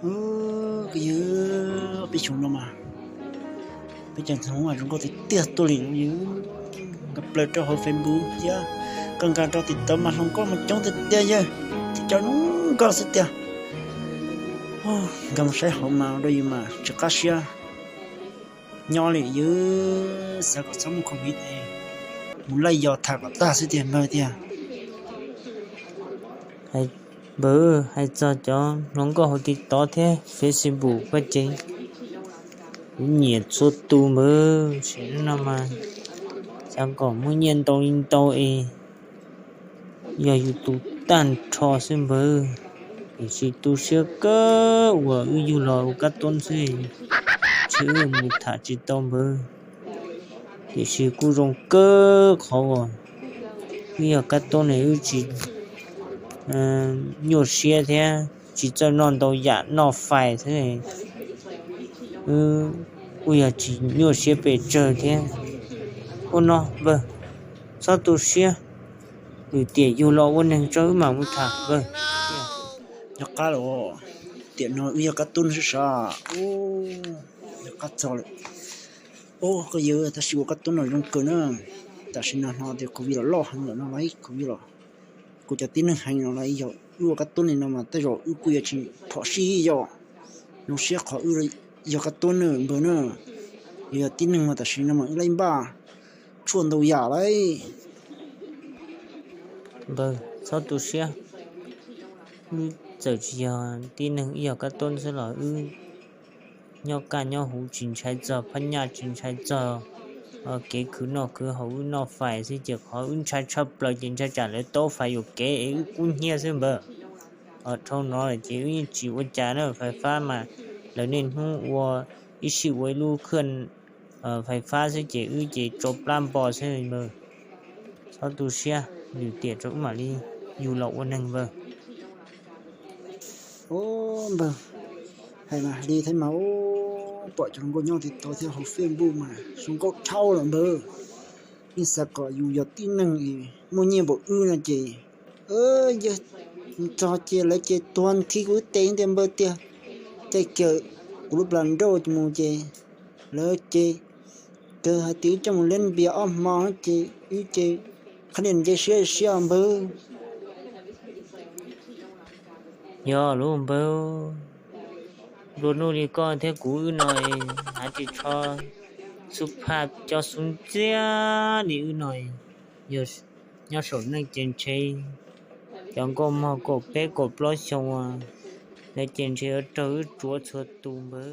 Ub, kwv yawg, peb xyoo no mas peb cov hmoob mas zoo nkauj tiag tiag tuaj li yawg. Nkag plaws rau hauv Facebook thiab koj nkag rau TikTok mas hluas nkauj mas coob tiag tiag yawg, thiab cov zoo nkauj xwb tiag. Nkag mus saib hauv mas ua rau yus mas tsis qab siab nyob li yawg. Xav kom txhob muaj COVID es mus laij yos tham kom tag xwb tiag npawg tiag. Npawg, hais txog cov hluas nkauj hauv TikTok thiab Facebook koj ces kuv nyiam txhua tus npawg, sim neej no mas xav kom muaj nyiaj ntau li ntau es yog yus tus tag nrho xwb npawg. Tiam sis tu siab kawg uas wb yug los ua kab tub xwb, ntshe wb mus tham tsis tau npawg. Tiam sis kuj zoo kawg qhov uas wb yog kab tub ne wb tsis nyuaj siab thiab tsis txawj noj ntau yam noj fais xwb. Wb kuj yog tsis nyuaj siab pes tsawg thiab. Ua no npawg, txhob tu siab, lwm tiam yug los ua neeg tso wb mam mus tham npawg. Nyob qab los tiam no wb yog kab tub xwb sav. Nyob qab txog lawm. Ub, koj yawg, tab sis ua kab tub no zoo kawg na. Tam sim no hno tias COVID los loj heev lawm no las, COVID los kuv cov tib neeg heev no las, yog wb ua kab tub li no mas tej zaum wb kuj yuav tsis phom sij yog zoo siab qhov wb yog kab tub na npawg na. Yog tib neeg mas tam sim no mas wb laij npaj tshuaj ntau yam lauj. Npawg, txhob tu siab. Wb txawm tsis yog tib neeg, wb yog kab tub xwb los wb nyob kaj nyob huv tsis ntshai txog phab nyaj, tsis ntshai txog kev khwv noj khwv haus, wb noj fais xwb ces qhov wb ntshai tshaj plaws ces ntshai tsam lawv taub fais yuam kev es wb kub hnyiab xwb npawg. Dhau no lawm ces wb yeej tsis ua cas na, fais fab mas lawv niaj hnub ua ib sij ua ib lub khwj fais fab xwb ces wb ces tsau plab npo xwb npawg. Txhob tu siab, lwm tiam rau wb mam li yug los ua neeg npawg. Ub npawg, hais mas hais li thiab mas ub, pom cov hluas nkauj nyob TikTok thiab hauv Facebook mas zoo nkauj dhau lawm npawg. Yeej xav kom yus yog tib neeg es muaj nyiaj npaum wb no ces, yawg, nrog ces lawv ces tuag nthi kuv tes tiag npawg tiag. Caij kawm kuv lub plas nrauj mus ces lawv ces kawg hais tias wb coj mus lesbian ob hmo ces wb ces qhab nias nce siab siab npawg. Yog lub npawg, nplua nuj li koj thiab kuv wb no, hnav ris tsho xub phaj coj xub ntxiab li wb no, yog nyob saum neej ces ntshe cov nkauj mog kaum peb kaum plaub xyoo lawv ces ntshe yuav raug wb tsuav txhua tus npawg.